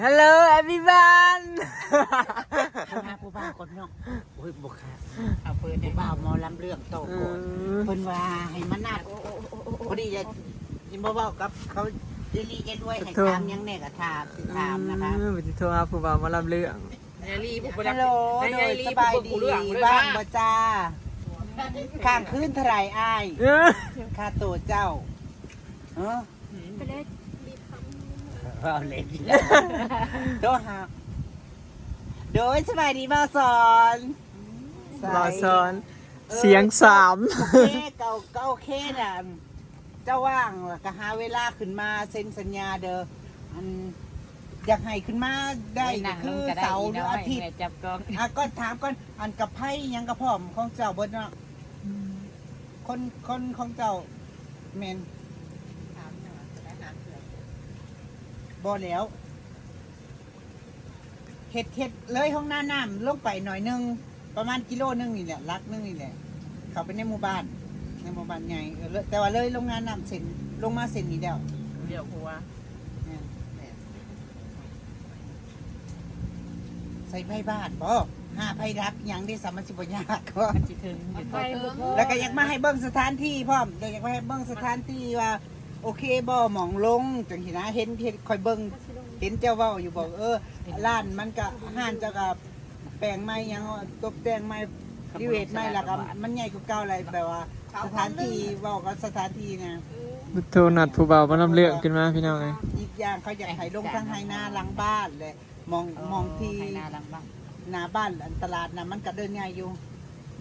Hello everyone ໂທຫາຜູ້ບ່າວກ່ອນເນາະ. ໂອ້ຍ ບໍ່ຄ່າ ເອົາເປີດ ຜູ້ບ່າວໝໍລຳເລື່ອງຕໍ່ກ່ອນ. ເອີ ເພິ່ນວ່າໃຫ້ມານັດ ໂອ້ ໂອ້ ໂອ້ ໂອ້ ພໍດີຈະ ຍັງບໍ່ເວົ້າກັບເຂົາ ເຈລີ ເຈລວຍ ໃຫ້ຖາມຫຍັງແດ່ກໍຖາມ ຊິຖາມນະຄະ. ເອີ ຊິໂທຫາຜູ້ບ່າວໝໍລຳເລື່ອງ. ຍາຍລີຜູ້ບໍ່ໄດ້ Hello ໂດຍ ສະບາຍດີ ວ່າງບໍ່ຈ້າ? ຄ້າງຄືນເທົ່າໃດອ້າຍ? ເອີ ຄ່າໂຕເຈົ້າ ເອີ ໄປເລີຍ ເວົ້າເຫຼັ້ນ ໂທຫາ ໂດຍ ສະບາຍດີ ບ່າວສອນ ບ່າວສອນ ເອີ ສຽງສາມ ໂອເຄ ກໍ ກໍໂອເຄນະ. ເຈົ້າວ່າງລະກະຫາເວລາຂຶ້ນມາເຊັນສັນຍາເດີ. ອັນ ຢາກໃຫ້ຂຶ້ນມາໄດ້ກະຄືເສົາຫຼືອາທິດ. ອ່ະ ກ່ອນຖາມກ່ອນ ອັນກະໄພຫຍັງກະພ້ອມຂອງເຈົ້າເບິດເນາະ? ອືມ ຄົນ ຄົນຂອງເຈົ້າແມ່ນ ບໍ່ແລ້ວ. ເຮັດ ເຮັດເລີຍຫ້ອງນ້ານ້ຳລົງໄປໜ້ອຍໜຶ່ງ ປະມານກິໂລໜຶ່ງນີ້ແຫຼະ ຫຼັກໜຶ່ງນີ້ແຫຼະ ເຂົ້າໄປໃນໝູ່ບ້ານ ໃນໝູ່ບ້ານໃຫຍ່. ເອີ ແຕ່ວ່າເລີຍໂຮງງານນ້ຳເສັ້ນ ລົງມາເສັ້ນນີ້ແລ້ວ ລ້ຽວຂົວ. ແມ່ນ ແມ່ນ ໃສ່ໄຟບາດບໍ? ຫາໄຟດັບຫຍັງເດ ສາມັນຊິບໍ່ຍາກບໍ? ມັນຊິເຖິງຢູ່ ແລ້ວກະຢາກມາໃຫ້ເບິ່ງສະຖານທີ່ພ້ອມ ແລ້ວຢາກມາໃຫ້ເບິ່ງສະຖານທີ່ວ່າ ໂອເຄບໍ່ ໝ່ອງລົງຈັ່ງຊີ້ນະ. ເຫັນ ເຫັນຂ້ອຍເບິ່ງ ເຫັນເຈົ້າເວົ້າຢູ່ບໍ? ເອີ ຮ້ານມັນກະ ຮ້ານເຈົ້າກະແປງໃໝ່ຫຍັງ ຕົບແຕ່ງໃໝ່ ຣີໂນເວດໃໝ່ ແລ້ວກະມັນໃຫຍ່ກວ່າເກົ່າຫຼາຍ ແບບວ່າສະຖານທີ່ ເວົ້າກັບສະຖານທີ່ນະ. ໂທນັດຜູ້ບ່າວມານຳເລື່ອງຂຶ້ນມາ ພີ່ນ້ອງເອີຍ. ອີກຢ່າງເຂົາຢາກໃຫ້ລົງທາງໄຮ່ນາຫຼັງບ້ານແຫຼະ ໝ່ອງ ເອີ ໝ່ອງທີ່ ໄຮ່ນາຫຼັງບ້ານ ໜ້າບ້ານ ອັນຕະຫຼາດນະ ມັນກະເດີນງ່າຍຢູ່.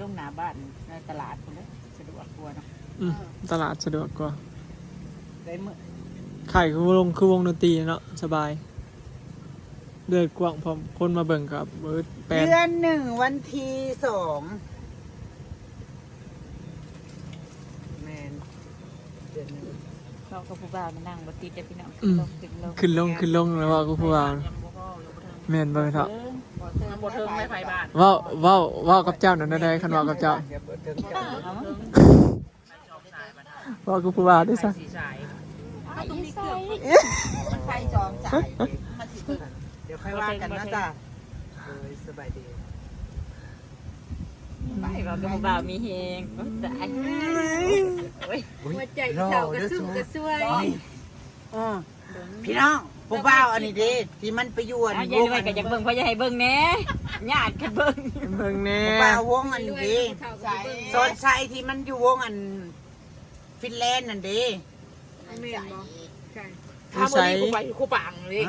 ລົງໜ້າບ້ານ ໃນຕະຫຼາດພຸ້ນເດີ ສະດວກກວ່າເນາະ. ອືມ ຕະຫຼາດສະດວກກວ່າ ໄດ້ມື້ ຄ້າຍຄືວົງ ຄືວົງດົນຕີເນາະ ສະບາຍ ເດີນກວ້າງພ້ອມ ຄົນມາເບິ່ງກະເບິດແປດ ເດືອນໜຶ່ງ ວັນທີສອງ ແມ່ນ ເດືອນໜຶ່ງ. ເວົ້າກັບຜູ້ບ່າວນະ ນັ່ງບໍ່ຕິດເດີພີ່ນ້ອງ ອືມ ຂຶ້ນລົງ ຂຶ້ນລົງ ແລ້ວເວົ້າກັບຜູ້ບ່າວ ຍັງບໍ່ພໍ ຍັງບໍ່ເຖິງ ແມ່ນບໍ່ແມ່ນເຖາະ? ບໍ່ເຖິງ ບໍ່ເຖິງໄດ້ໄປບ້ານ ເວົ້າ ເວົ້າ ເວົ້າກັບເຈົ້ານັ້ນໄດ້ ຄັນເວົ້າກັບເຈົ້າ ເວົ້າກັບຜູ້ບ່າວໄດ້ຊະ ມັນໄຟສອງສາຍ ມັນຊິເຖິງ ດຽວຄ່ອຍວ່າກັນເນາະຈ້າ. ໂດຍ ສະບາຍດີ. ໄປ ເວົ້າກັບຜູ້ບ່າວມີແຮງ ໂອ້ຍ ຕາຍ ໂອ້ຍ ຫົວໃຈເຖົ້າກະຊຸ່ມກະຊວຍ. ເອີ ພີ່ນ້ອງ ຜູ້ບ່າວອັນນີ້ເດ ທີ່ມັນໄປຢູ່ອັນ ອ້າວ ຍາຍລວຍກະຢາກເບິ່ງ ພໍ່ຢາກໃຫ້ເບິ່ງແດ່ ຍາດກັນເບິ່ງ ເບິ່ງແດ່ ຜູ້ບ່າວວົງອັນນີ້ເດ ສອນໄຊທີ່ມັນຢູ່ວົງອັນ ຟິນແລນນັ້ນເດ. ແມ່ນບໍ່? ໃຊ່ ຢູ່ໃສ? ຖ້າມື້ນີ້ກູໄປ ກູປາງເລີຍ.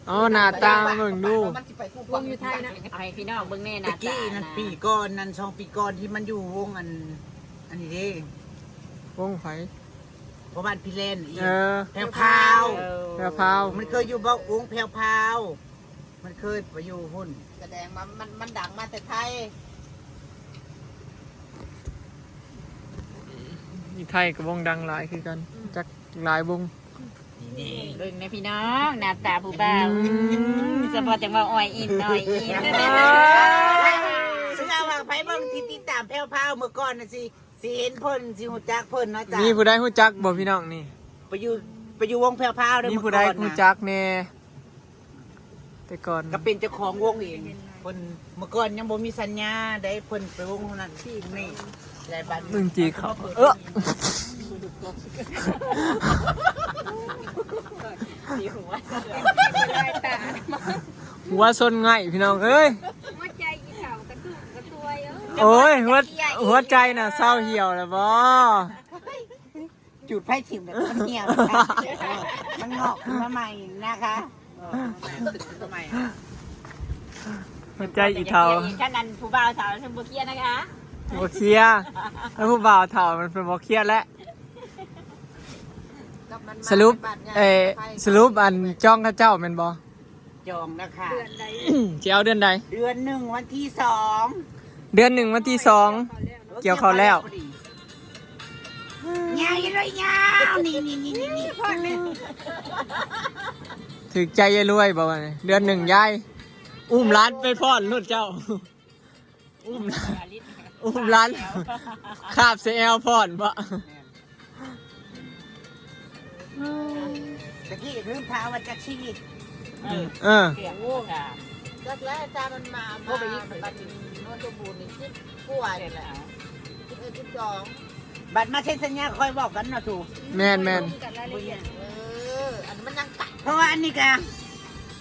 ອໍ ໜ້າຕາເບິ່ງດູ ມັນຊິໄປກູປາງ ວົງຢູ່ໄທນະ ເອົາໃຫ້ພີ່ນ້ອງເບິ່ງແນ່ ໜ້າຕາ ຕະກີ້ນັ້ນ ນະ ປີກ່ອນນັ້ນ ສອງປີກ່ອນທີ່ມັນຢູ່ວົງອັນ ອັນນີ້ເດ້ ວົງໃຜ? ພໍ່ບ້ານພີແລນອີກ ເອີ ແພວພາວ ເອີ ແພວພາວ ມັນເຄີຍຢູ່ບໍ່ ວົງແພວພາວ ມັນເຄີຍໄປຢູ່ພຸ້ນ ສະແດງວ່າມັນ ມັນດັງມາແຕ່ໄທ. ຢູ່ໄທກະວົງດັງຫຼາຍຄືກັນ ອືມ ຈັກຫຼາຍວົງ. ນີ້ ເບິ່ງແນ່ພີ່ນ້ອງ ໜ້າຕາຜູ້ບ່າວ ອືມ ສະເພາະຈັ່ງວ່າອ້ອຍອິນ ອ້ອຍອິນ ເຊື່ອວ່າໃຜເບິ່ງທີ່ຕິດຕາມແພວພາວເມື່ອກ່ອນນະຊິ ຊິເຫັນເພິ່ນ ຊິຮູ້ຈັກເພິ່ນເນາະຈ້າ. ມີຜູ້ໃດຮູ້ຈັກບໍ່ພີ່ນ້ອງນີ້? ໄປຢູ່ ໄປຢູ່ວົງແພວພາວເດີ ມີຜູ້ໃດຮູ້ຈັກແນ່? ແຕ່ກ່ອນກະເປັນເຈົ້າຂອງວົງເອງ ເພິ່ນ ເມື່ອກ່ອນຍັງບໍ່ມີສັນຍາໃດ ເພິ່ນໄປວົງນັ້ນນີ້ ແລະບັດໜຶ່ງຈີເຂົ້າ ເອີ ຫົວຊົນໄງ່ພີ່ນ້ອງເອີຍ ຫົວໃຈອີເຖົ້າກະຊຸ່ມກະຊວຍເອີຍ. ໂອ້ຍ ຫົວ ຫົວໃຈນະເຊົາຫ່ຽວແລ້ວບໍ? ຈູດໄຟຖິ້ມແລ້ວມັນຫ່ຽວນະຄະ ເອີ ມັນງອກຂຶ້ນມາໃໝ່ນະຄະ ເອີ ຫົວໃຈອີເຖົ້າ. ຄັນອັນຜູ້ບ່າວເຖົ້າເພິ່ນບໍ່ເຄຍນະຄະ ບໍ່ເຄຍ ຄັນຜູ້ບ່າວເຖົ້າມັນເພິ່ນບໍ່ເຄຍແຫຼະ. ສະຫຼຸບ ເອີ ສະຫຼຸບອັນຈອງເຂົາເຈົ້າແມ່ນບໍ່? ຈອງແລ້ວຄ່ະ ເດືອນໃດ? ຊິເອົາເດືອນໃດ? ເດືອນໜຶ່ງ ວັນທີສອງ ເດືອນໜຶ່ງ ວັນທີສອງ ກ່ຽວເຂົ້າແລ້ວ ຍາວເລີຍຍາວ ນີ້ໆໆໆ ຖືກໃຈຍາຍລວຍບໍ່ວະນີ້? ເດືອນໜຶ່ງຍາຍ ອຸ້ມຫຼານໄປຟ້ອນໂລດເຈົ້າ ອຸ້ມ ອຸ້ມຫຼານ ຄາບໃສ່ແອວຟ້ອນບໍ? ແມ່ນ. ຕະກີ້ລືມຖາມວ່າຈັກຊີວິດ? ເອີ ເອີ ໂອ້ ຈັກແລ້ວ ຈາມັນມາ ມາບັດໂນນສົມບູນນີ້ ສິບກວ່ານີ້ແຫຼະ ສິບເອັດ ສິບສອງ ບັດມາເຊັນສັນຍາຄ່ອຍເວົ້າກັນເນາະສູ. ແມ່ນໆ ເອີ ອັນມັນຍັງ ເພາະວ່າອັນນີ້ກະ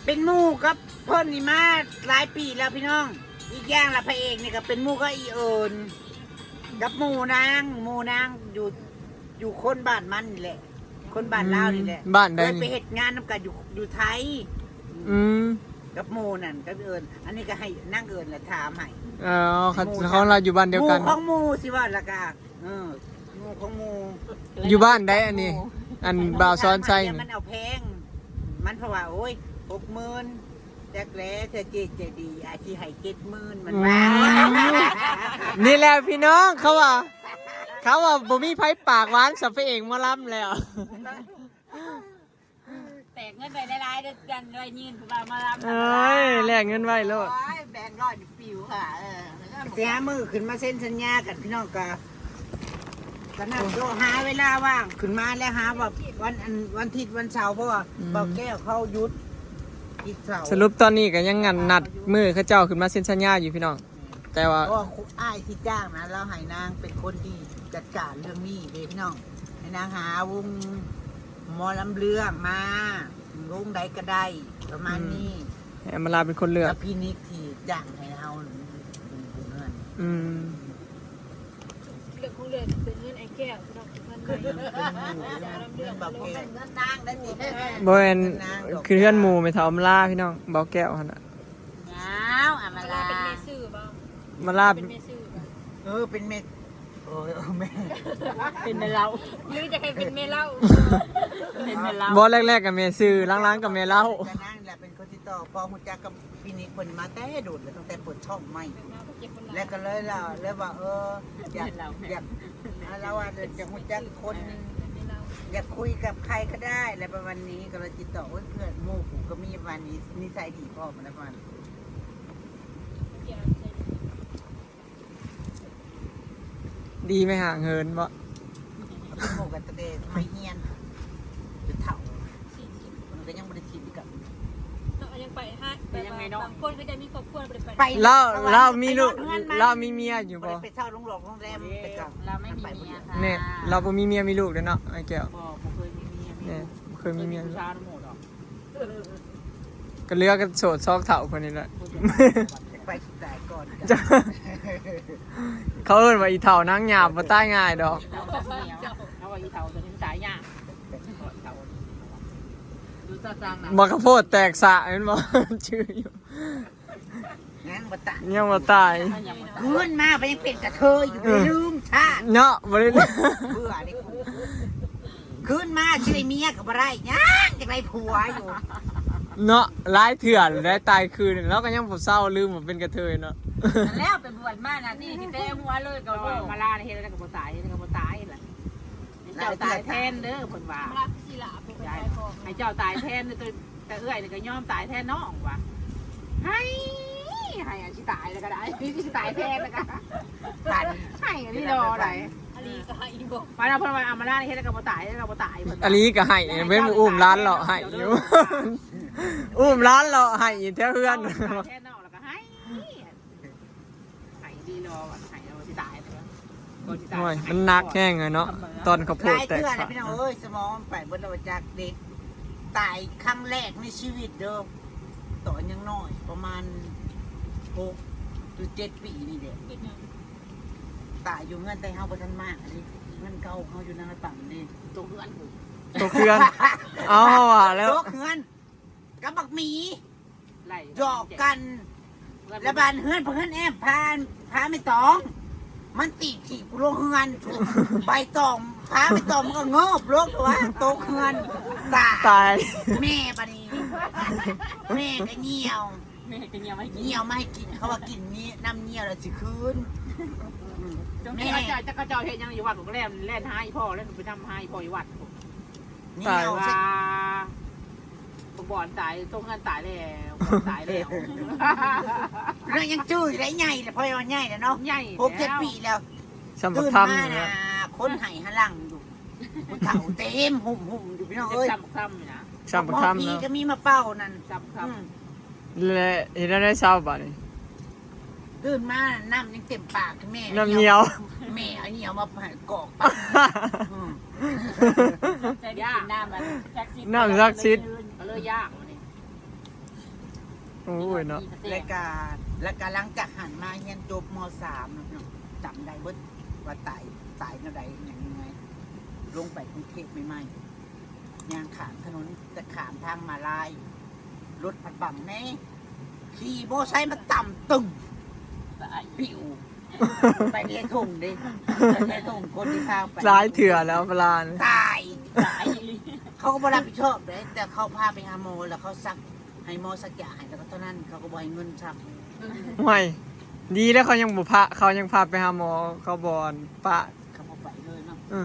ເປັນໝູ່ກັບເພິ່ນນີ້ມາຫຼາຍປີແລ້ວພີ່ນ້ອງ. ອີກຢ່າງລະພະເອກນີ້ກະເປັນໝູ່ກັບອີເອີນ ກັບໝູ່ນາງ ໝູ່ນາງຢູ່ ຢູ່ຄົນບ້ານມັນນີ້ແຫຼະ ຄົນບ້ານລາວນີ້ແຫຼະ. ອືມ ບ້ານໃດ? ເຄີຍໄປເຮັດງານນຳກັນຢູ່ ຢູ່ໄທ. ອືມ ກັບໝູ່ນັ້ນ ກັບເອີນ ອັນນີ້ກະໃຫ້ນາງເອີນລະຖາມໃຫ້. ອໍ ເຂົາ ເຂົາລາວຢູ່ບ້ານດຽວກັນ ໝູ່ຂອງໝູ່ ຊິວ່າລະກະ ເອີ ໝູ່ຂອງໝູ່. ຢູ່ບ້ານໃດອັນນີ້? ອັນບ່າວສອນໄຊ ມັນເອົາແພງ ມັນເພາະວ່າ ໂອ້ຍ ຫົກໝື່ນ ຈັກແລ ເທື່ອເຈໃຈດີອາດຊິໃຫ້ເຈັດໝື່ນ ມັນວ່າ. ອືມ ນີ້ແຫຼະພີ່ນ້ອງ ເຂົາວ່າ ເຂົາວ່າບໍ່ມີໃຜປາກຫວານສ່ຳພະເອກໝໍລຳແລ້ວ. ແຕກເງິນໄວ້ຫຼາຍໆເດີ ເດືອນລອຍຍື່ນຜູ້ບ່າວໝໍລຳ. ເອີຍ ແລກເງິນໄວ້ໂລດ ໂອ້ຍ ແບງຮ້ອຍປິວຄ່ະ. ເອີ ເສຍມື້ຂຶ້ນມາເຊັນສັນຍາກັນ ພີ່ນ້ອງກະ ກະນັດໂຕຫາເວລາວ່າງຂຶ້ນມາແລ້ວ ຫາວ່າວັນ ອັນ ວັນທິດວັນເສົາ ເພາະວ່າ ອືມ ບ່າວແກ້ວເຂົາຢຸດ ຢຸດເສົາ. ສະຫຼຸບຕອນນີ້ກະຍັງ ອັນ ນັດມື້ເຂົາເຈົ້າຂຶ້ນມາເຊັນສັນຍາຢູ່ພີ່ນ້ອງ ແຕ່ວ່າ ເພາະວ່າອ້າຍທີ່ຈ້າງນະ ລາວໃຫ້ນາງເປັນຄົນທີ່ຈັດການເລື່ອງນີ້ເດ້ພີ່ນ້ອງ ໃຫ້ນາງຫາວົງໝໍລຳເລື່ອງມາ ວົງໃດກະໄດ້ ປະມານນີ້. ອືມ ໃຫ້ອຳມາລາເປັນຄົນເລືອກ ກັບພິນິກທີ່ຈ້າງໃຫ້ເຮົາເປັນຜູ້ເຮືອນ. ອືມ ເລື່ອງຂອງເລື່ອງເປັນເງິນອ້າຍແກ້ວພີ່ນ້ອງ ເງິນໃໝ່ ເງິນບ່າວແກ້ວ ເງິນນາງໄດ້ຕິ. ບໍ່ແມ່ນ ຄືເຮືອນໝູ່ແມ່ເຖົ້າອຳມາລາພີ່ນ້ອງ ບ່າວແກ້ວຫັ້ນນະ. ຍາວ ອຳມາລາ ເປັນແມ່ຊື່ບໍ່? ອຳມາລາ ເປັນແມ່ຊື່ບໍ່? ເອີ ເປັນແມ່ ໂອ້ຍ ເອີ ແມ່ ເປັນແມ່ເຫຼົ້າ ຫຼືຈະໃຫ້ເປັນແມ່ເຫຼົ້າ? ເປັນແມ່ເຫຼົ້າ ບໍ່ ແລກໆກະແມ່ຊື່ ຫຼັງໆກະແມ່ເຫຼົ້າ. ກະນາງແຫຼະເປັນຄົນຕິດຕໍ່ ເພາະຮູ້ຈັກກັບພິນິກເພິ່ນມາແຕ່ດົນແລ້ວ ຕັ້ງແຕ່ເປີດຊ່ອງໃໝ່ ແລ້ວກະເລີຍ ເລີຍວ່າ ເອີ ຢາກ ຢາກ ລາວວ່າຈະຮູ້ຈັກຄົນ ຢາກຄຸຍກັບໃຄກະໄດ້ ແລ້ວປະມານນີ້ ກະເລີຍຕິດຕໍ່ ໂອ້ຍ ເພື່ອນໝູ່ກູກະມີປະມານນີ້ ນິໄສດີພ້ອມ ປະມານ ດີໄໝ ຫ່າງເຫີນບໍ່? ໂມກັນຕັ້ງແຕ່ສະໄໝຮຽນ ຈົນເຖົ້າ ມັນກະຍັງບໍ່ໄດ້ຖິ້ມກັນເນາະ ຍັງໄປຫາ ແບບວ່າບາງຄົນເຂົາຈະມີຄອບຄົວ ບໍ່ໄດ້ໄປ ລາວ ລາວມີລູກ ລາວມີເມຍຢູ່ບໍ່? ໄປເຊົ່າໂຮງແຮມ ແຕ່ກະ ລາວໄມ່ມີເມຍ ແມ່ນ ລາວບໍ່ມີເມຍມີລູກເດ້ເນາະ ອ້າຍແກ້ວ. ບໍ່ ບໍ່ເຄີຍມີເມຍ ແມ່ນ ບໍ່ເຄີຍມີເມຍ ຜູ້ສາວນຳໝູ່ດອກ. ກະເຫຼືອກັນໂສດຊອກເຖົ້າຄົນນີ້ແຫຼະ ໄປສຸດທ້າຍກ່ອນ. ເຂົາເອີ້ນວ່າອີເຖົ້ານາງຫຍາບ ບໍ່ຕາຍງ່າຍດອກ. ເຂົາວ່າອີເຖົ້າຕົວນີ້ມັນຕາຍຍາກ. ບັກຂະໂພດແຕກສະແມ່ນບໍ່? ຈື່ຢູ່ ຍັງບໍ່ຕາຍ ຍັງບໍ່ຕາຍ. ຄືນມາໄປຍັງເປັນກະເທີຍຢູ່ ເອີ ໄປລືມຊາດເນາະ ບໍ່ໄດ້ ເບື່ອເດ້. ຄືນມາຊິໄດ້ເມຍກະບໍ່ໄດ້ ຍັງຢາກໄດ້ຜົວຢູ່ເນາະ. ຫຼາຍເທື່ອແລ້ວໄດ້ຕາຍຄືນ ລາວກະຍັງບໍ່ເຊົາລືມວ່າເປັນກະເທີຍເນາະ. ແລ້ວໄປບວດມານະ ນີ້ຊິແຕະຫົວເລີຍກະບໍ່. ມາລາເຮັດແລ້ວກະບໍ່ຕາຍ ເຮັດແລ້ວກະບໍ່ຕາຍລະ. ເຈົ້າຕາຍແທນເດີເພິ່ນວ່າ ໃຫ້ເຈົ້າຕາຍແທນເດີ. ແຕ່ເອື້ອຍນີ້ກະຍອມຕາຍແທນນ້ອງວ່າ ໄຫ້ ໄຫ້ອັນຊິຕາຍແລ້ວກະໄດ້ ຊິຕາຍແທນແລ້ວກະ ໄຫ້ອັນນີ້ລໍໄດ້. ອາລີກະໄຫ້ບໍ່? ປານນັ້ນເພິ່ນວ່າອຳມາລາເຮັດແລ້ວກະບໍ່ຕາຍ ແລ້ວກະບໍ່ຕາຍ. ອາລີກະໄຫ້ ເຫັນບໍ່ ອຸ້ມຫຼານເລາະໄຫ້ຢູ່ ອຸ້ມຫຼານເລາະໄຫ້ຢູ່ແຖວເຮືອນ. ຕາຍແທນນ້ອງແລ້ວກະໄຫ້ ໄຫ້ດີລໍວ່າ ໄຫ້ແລ້ວຊິຕາຍແລ້ວ. ໂອ້ຍ ມັນໜັກແຮງເລີຍເນາະ ຕອນເຂົາໂພດແຕກ ຫຼາຍເທື່ອແລ້ວພີ່ນ້ອງເອີຍ ສະໝອງໄປເບິດແລ້ວ ບໍ່ຈັກເດ້. ຕາຍຄັ້ງແລກໃນຊີວິດເດີ ຕອນຍັງນ້ອຍ ປະມານຫົກຫຼືເຈັດປີນີ້ແຫຼະ. ຕາຍຢູ່ເຮືອນ ແຕ່ເຮົາບໍ່ທັນມາເດ້ ເຮືອນເກົ່າເຮົາຢູ່ນາລະປັງເດ້. ຕົກເຮືອນ ຕົກເຮືອນ. ເອົາ ເຮົາວ່າແລ້ວ ຕົກເຮືອນ ກັບບັກໝີ ຫຼອກກັນ ລະບານເຮືອນ ເພື່ອນແອມ ພາ ພາແມ່ຕອງ ມັນຕີຖີບລົງເຮືອນ ໃບຕອງ ພາແມ່ຕອງມັນກະເງີບລົງ ຕົວ ຕົກເຮືອນ ຕາຍ ຕາຍ. ແມ່ບາດນີ້ ແມ່ກະຍ່ຽວ ແມ່ກະຍ່ຽວມາໃຫ້ກິນ ຍ່ຽວມາໃຫ້ກິນ ເຂົາວ່າກິນນີ້ ນ້ຳຍ່ຽວແລ້ວຊິຄືນ. ແມ່ ເຈົ້າ ເຈົ້າເຮັດຫຍັງຢູ່ວັດ? ກະແລ່ນ ແລ່ນຫາອີ່ພໍ່ ແລ້ວໄປນຳຫາອີ່ພໍ່ຢູ່ວັດ. ຕາຍວ່າ ບັກບອນຕາຍ ຕົກເຮືອນຕາຍແລ້ວ ຕາຍແລ້ວ. ແລ້ວຍັງຈື່ຢູ່ໄດ໋ ໃຫຍ່ແລ້ວ ພໍ່ໃຫຍ່ແລ້ວເນາະ ໃຫຍ່ ຫົກເຈັດປີແລ້ວ. ຊຳບັກທຳ ຕື່ນມານະ ຄົນໄຫ້ຫາຫຼັງຢູ່ ຜູ້ເຖົ້າເຕັມຫຸ້ມໆຢູ່ ພີ່ນ້ອງເອີຍ. ຊຳບັກທຳນີ້ນະ ຊ້ຳບັກຄຳເນາະ ມີກໍມີມາເປົ່ານັ້ນ ຊ້ຳຄຳ ອືມ ແລະເຮັດແນວໃດເຊົາບາດນີ້? ຕື່ນມານ້ຳຍັງເຕັມປາກ ແມ່ ນ້ຳຍ່ຽວ ແມ່ເອົາຍ່ຽວມາໃຫ້ກອກປາກ ອືມ ຢາກກິນນ້ຳອັນສັກສິດ ນ້ຳສັກສິດ ກໍເລີຍຢາກ ໂອ້ຍເນາະ ແລ້ວກະ ແລ້ວກະຫຼັງຈາກຫັ້ນມາຮຽນຈົບ ມໍສາມ ເນາະ ພີ່ນ້ອງ ຈຳໄດ້ເບິດວ່າຕາຍ ຕາຍແນວໃດ ອີຫຍັງຍັງໄງ ລົງໄປກຸງເທບໃໝ່ໆ ຍ່າງຂ້າມຖະໜົນ ຈະຂ້າມທາງມ້າລາຍ ລົດພັດບັງແດ່ ຂີ່ມໍໄຊມາຕຳຕຶ້ງ ຕາຍ ປິວ ໄປໃນທົ່ງເດ້ ໄປໃນທົ່ງ ຄົນທີ່ພາໄປ ຫຼາຍເທື່ອແລ້ວປະຫຼານ ຕາຍ ຕາຍ ເຂົາກໍບໍ່ຮັບຜິດຊອບເດ້ ແຕ່ເຂົາພາໄປຫາໝໍ ແລ້ວເຂົາສັກ ໃຫ້ໝໍສັກຢາໃຫ້ ແລ້ວກໍເທົ່ານັ້ນ ເຂົາກໍບໍ່ໃຫ້ເງິນຊ້ຳ ໂອ້ຍ ດີແລ້ວເຂົາຍັງບໍ່ພາ ເຂົາຍັງພາໄປຫາໝໍ ເຂົາບໍ່ປະ ເຂົາບໍ່ໄປເລີຍເນາະ ເອີ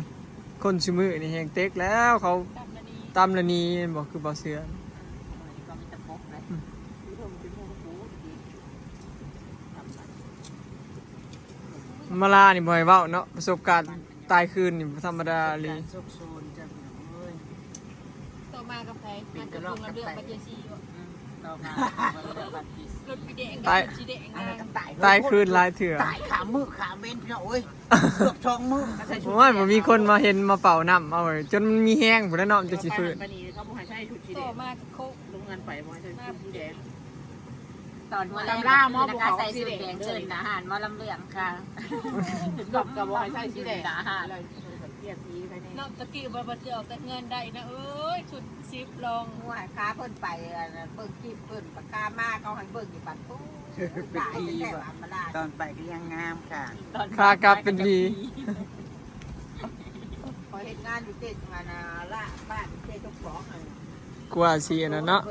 ຄົນຊຸມື້ນີ້ແຮງເຕັກແລ້ວ ເຂົາຕຳລະໜີ ຕຳລະໜີແມ່ນບໍ່ ຄືບໍ່ເຊື່ອ ອືມ ມາລານີ້ບໍ່ໃຫ້ເວົ້າເນາະ ປະສົບການຕາຍຄືນນີ້ບໍ່ທຳມະດາອີ່ຫຼີ ປະສົບການໂຊກໂຊນ ເຈົ້າພີ່ນ້ອງເອີຍ ໂຕມາກັບໃຜ? ມາຈາກໂຮງລຳເລື່ອງບັດເຈຊີບໍ? ອືມ ໂຕມາ ລົດສີແດງ ຕາຍ ລົດສີແດງ ອັນນັ້ນກໍຕາຍ ຕາຍຄືນຫຼາຍເທື່ອ ຕາຍຂ້າມມື້ຂ້າມເວັນ ພີ່ນ້ອງເອີຍ ເກືອບສອງມື້ ໂອ້ຍ ບໍ່ມີຄົນມາເຫັນມາເປົ່ານ້ຳເອົາ ຈົນມັນມີແຮງພຸ້ນແຫຼະເນາະ ມັນຈັ່ງຊິຟື້ນ ເຂົາບໍ່ໃຫ້ໃສ່ຊຸດສີແດງ ໂຕມາໂຄ ລົງເຮືອນໄປບໍ່ໃຫ້ໃສ່ຊຸດສີແດງ ຕອນຫົວແລງ ຕຳລາໝໍບອກໃສ່ຊຸດແດງ ເຊີນອາຫານໝໍລຳເລື່ອງຄ່ະ ລົດກໍບໍ່ໃຫ້ໃສ່ສີແດງ ເນາະ ຕະກີ້ວ່າ ວ່າຊິອອກຈາກເຮືອນໄດ້ນະ ເອີຍ ຊຸດສິບລອງ ໂອ້ຍ ຂ້າເພິ່ນໄປ ອັນນັ້ນ ເບິ່ງຄລິບເພິ່ນ ບັກຂ້າມາ ເຂົາໃຫ້ເບິ່ງຢູ່ບັດ ໂອ້ຍ ຕາຍແທ້ໆ ອຳມາລາ ຕອນໄປກໍຍັງງາມຄ່ະ ຕອນຂາກັບເປັນຜີ ຂ້ອຍເຮັດງານຢູ່ເຂດ ອັນນ່າ ລະ ບ້ານເຂດເຈົ້າຂອງ ກວ່າຊິອັນນັ້ນເນາະ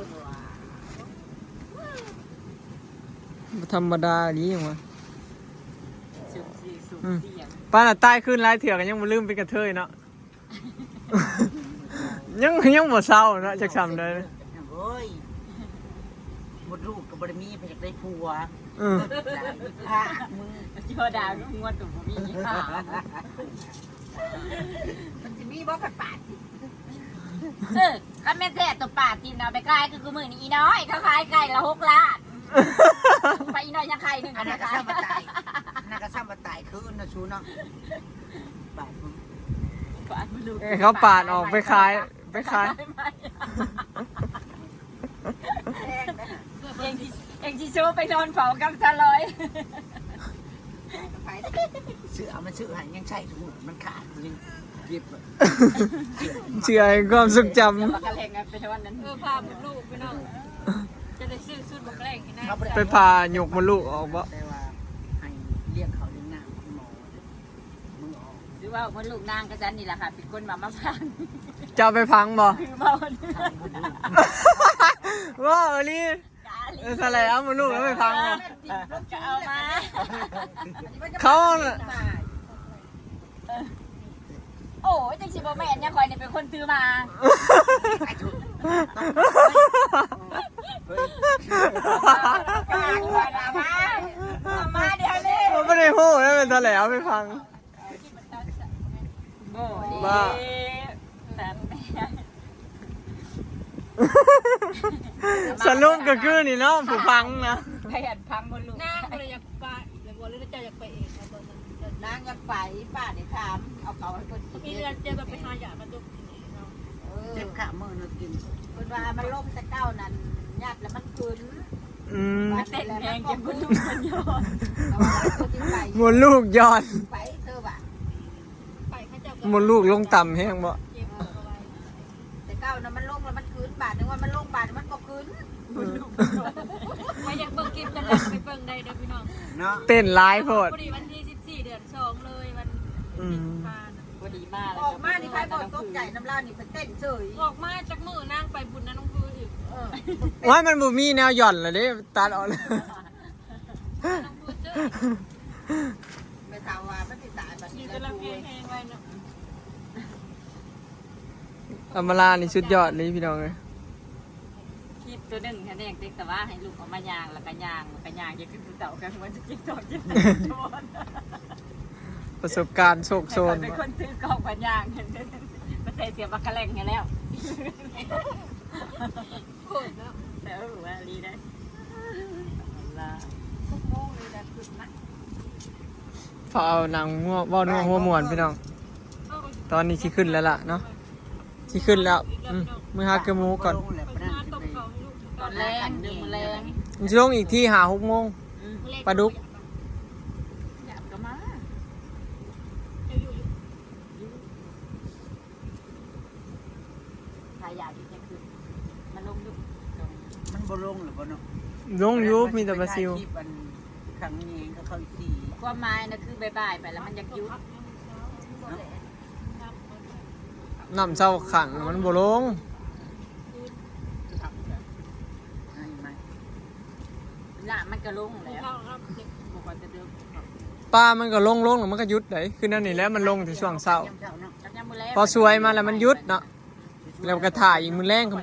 ບໍ່ທຳມະດາອີ່ຫຼີຫຍັງວະ ອືມ ປານນັ້ນຕາຍຄືນຫຼາຍເທື່ອກໍຍັງບໍ່ລືມເປັນກະເທີຍເນາະ ຍັງ ຍັງບໍ່ເຊົາເນາະ ຈັກຊ່ຳໃດ ໂອ້ຍ ມົດລູກກໍບໍ່ໄດ້ມີ ໃຜຢາກໄດ້ຜົວ ເອີ ພາກມື ເທວະດາງວດກໍບໍ່ມີ ມັນຊິມີບໍ່ຄັນປາດ ເອີ ຄັນແມ່ນແທ້ຕົວປາດຖິ້ມນະ ເອົາໄປຂາຍຄືມື້ນີ້ ອີນ້ອຍ ເຂົາຂາຍໄກ່ລະຫົກລ້ານ ໄປອີນ້ອຍຍັງໄຂ່ໜຶ່ງ ອັນນັ້ນກໍຊ້ຳວ່າຕາຍ ອັນນັ້ນກໍຊ້ຳວ່າຕາຍຄືນນະຊູເນາະ ປາດ ປາດມັນລູກ ເອີ ເຂົາປາດອອກໄປຂາຍ ໄປຂາຍ ແພງເດ້ ເອງຊິ ເອງຊິໂຊໄປນອນເຝົ້າກັບສາວລອຍ ເສື້ອມັນຊື້ໃຫ້ຍັງໃຊ້ທຸກມື້ ມັນຂາດຍັງເກັບໄວ້ ເສື້ອແຫ່ງຄວາມຊົງຈຳ ແຕ່ວ່າກະແລງໄປເທົ່ານັ້ນ ເອີ ຜ່າມົດລູກພີ່ນ້ອງ ຈະໄດ້ຊື້ຊຸດບັກແລງໃຫ້ນາງ ໄປຜ່າຍົກມົດລູກອອກບໍ? ແຕ່ວ່າໃຫ້ລ້ຽງເຂົ້າລ້ຽງນ້ຳ ຄືວ່າມົດລູກນາງກະຊັ້ນນີ້ລະຄ່ະ ເປັນຄົນມາ ມາພັງ ເຈົ້າໄປພັງບໍ່? ຄືວ່າ ເວົ້າອີ່ຫຼີ ເອີ ຊັ້ນແຫຼະ ເອົາມົດລູກແລ້ວໄປພັງບໍ່? ກະເອົາມາ ເຂົາ ໂອ້ຍ ຈັ່ງຊິບໍ່ແມ່ນຫຍັງ ຂ້ອຍນີ້ເປັນຄົນຖືມາ ມາດຽວນີ້ ບໍ່ໄດ້ຮູ້ເລີຍ ຊັ້ນແຫຼະ ເອົາໄປພັງ ບໍ່ ບ້າ ສະຫຼຸບກໍຄືນີ້ເນາະ ຜູ້ພັງນະ ໃຜອັນພັງມົດລູກ ນາງບໍ່ໄດ້ຢາກໄປ ຫຼືວ່າເຈົ້າຢາກໄປເອງ ນາງຢາກໄປ ປ້າໄດ້ຖາມ ເອົາເຂົ້າໃຫ້ເພິ່ນກິນ ມີເດືອນເຈັດກໍໄປຫາຢາມາຕຸກກິນເອງເນາະ ເອີ ເຈັບຂາມື້ນະກິນ ເພິ່ນວ່າມັນລົງແຕ່ເກົ່ານັ້ນ ຍັດແລ້ວມັນຂຶ້ນ ອືມ ມັນເຕັ້ນແຮງ ຈົນມົດລູກມັນຍ້ອນ ມົດລູກຍ້ອນ ໄປເທີວ່າ ໄປເຂົາເຈົ້າກໍ ມົດລູກລົງຕ່ຳແຮງບໍ່? ເຈັບເອົາໄວ້ ແຕ່ເກົ່ານະມັນລົງແລ້ວມັນຂຶ້ນ ບາດນີ້ວ່າມັນລົງ ບາດນີ້ມັນບໍ່ຂຶ້ນ ໃຜຢາກເບິ່ງຄລິບຕອນແລກໄປເບິ່ງໄດ້ເດີພີ່ນ້ອງ ເນາະ ເຕັ້ນຫຼາຍໂພດ ພໍດີວັນທີສິບສີ່ ເດືອນສອງເລີຍ ວັນ ອືມ ພານະ ພໍດີມາ ອອກມານີ້ໃຜບໍ່ຕົກໃຈນຳລາວນີ້ ໄປເຕັ້ນເສີຍ ອອກມາຈັກມື້ນາງໄປບຸນນະນ້ອງຄືອີກ ເອີ ໂອ້ຍ ມັນບໍ່ມີແນວຢ່ອນລະເດ້ ຕັດອອກ ແມ່ເຖົ້າວ່າມັນຊິຕາຍບັດນີ້ ກຳລັງແຂງແຮງໄວເນາະ ອຳມາລານີ້ສຸດຍອດເລີຍພີ່ນ້ອງເອີຍ ຄລິບຕົວໜຶ່ງຫັ້ນເອງ ເດັກສະຫວາໃຫ້ລູກອອກມາຍ່າງ ແລ້ວກະຍ່າງ ແລ້ວກະຍ່າງ ຈະຂຶ້ນພູເຕົາ ກະມັນຈະເຈັບທ້ອງເຈັບໄຕ ປະສົບການໂຊກໂຊນ ເປັນຄົນຖືກອອກມາຍ່າງ ມັນໃສ່ເສື້ອບັກກະແລັງໃຫ້ແລ້ວ ໂຄດເນາະ ແຕ່ເອີວ່າອີ່ຫຼີໄດ໋ ລະ ຫົກໂມງເລີຍນະ ຂຶ້ນມາ ເຝົ້າເອົານາງຫົວ ເວົ້ານົວຫົວມ່ວນພີ່ນ້ອງ. ຕອນນີ້ຊິຂຶ້ນແລ້ວລະເນາະ ຊິຂຶ້ນແລ້ວ. ອືມ ມື້ຫາເກືອໝູກ່ອນ ລົງແລ້ວປານນັ້ນຊິໄປ ຕອນແລງ ມື້ແລງ ມັນຊິລົງອີກທີຫ້າຫົກໂມງ ອືມ ປາດຸກ ຢາກກໍມາ ຢູ່ ຖ້າຢາກທີ່ຈະຂຶ້ນ ມາລົງດູ ມັນບໍ່ລົງແລ້ວບໍ່ເນາະ ລົງຢູ່ ມີແຕ່ປາຊິວ ຄລິບອັນຄັ້ງນີ້ກໍເຂົ້າອີກທີ ຄວາມໝາຍນະຄືບ່າຍໆໄປແລ້ວມັນຢາກຢຸດ ນ້ຳເຊົາຂັງມັນບໍ່ລົງ ນ້ຳມັນກໍລົງແຫຼະ ປາມັນກໍລົງໆ ແລ້ວມັນກໍຢຸດໄດ໋ ຄືແນວນີ້ແຫຼະ ມັນລົງແຕ່ຊ່ວງເຊົ້າ ພໍສວຍມາແລ້ວມັນຢຸດເນາະ ແລ້ວກໍຖ້າອີກມື້ແລງຄ່ຳໆ.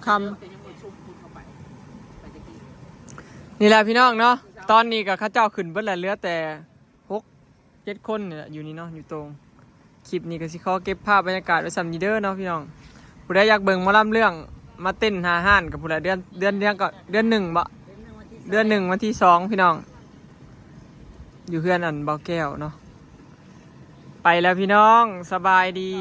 ນີ້ແຫຼະພີ່ນ້ອງເນາະ ຕອນນີ້ກໍເຂົາເຈົ້າຂຶ້ນເບິດແລ້ວ ເຫຼືອແຕ່ຫົກເຈັດຄົນນີ້ແຫຼະ ຢູ່ນີ້ເນາະ ຢູ່ໂຕ່ງ. ຄລິບນີ້ກໍຊິຂໍເກັບພາບບັນຍາກາດໄວ້ສ່ຳນີ້ເດີເນາະພີ່ນ້ອງ. ຜູ້ໃດຢາກເບິ່ງໝໍລຳເລື່ອງມາເຕັ້ນໜ້າຮ້ານກໍພຸ້ນແຫຼະ ເດືອນ ເດືອນ ເດືອນ ເດືອນໜຶ່ງບໍ ເດືອນໜຶ່ງວັນທີສອງພີ່ນ້ອງ ຢູ່ເຮືອນອັນບ່າວແກ້ວເນາະ. ໄປແລ້ວພີ່ນ້ອງ ສະບາຍດີ.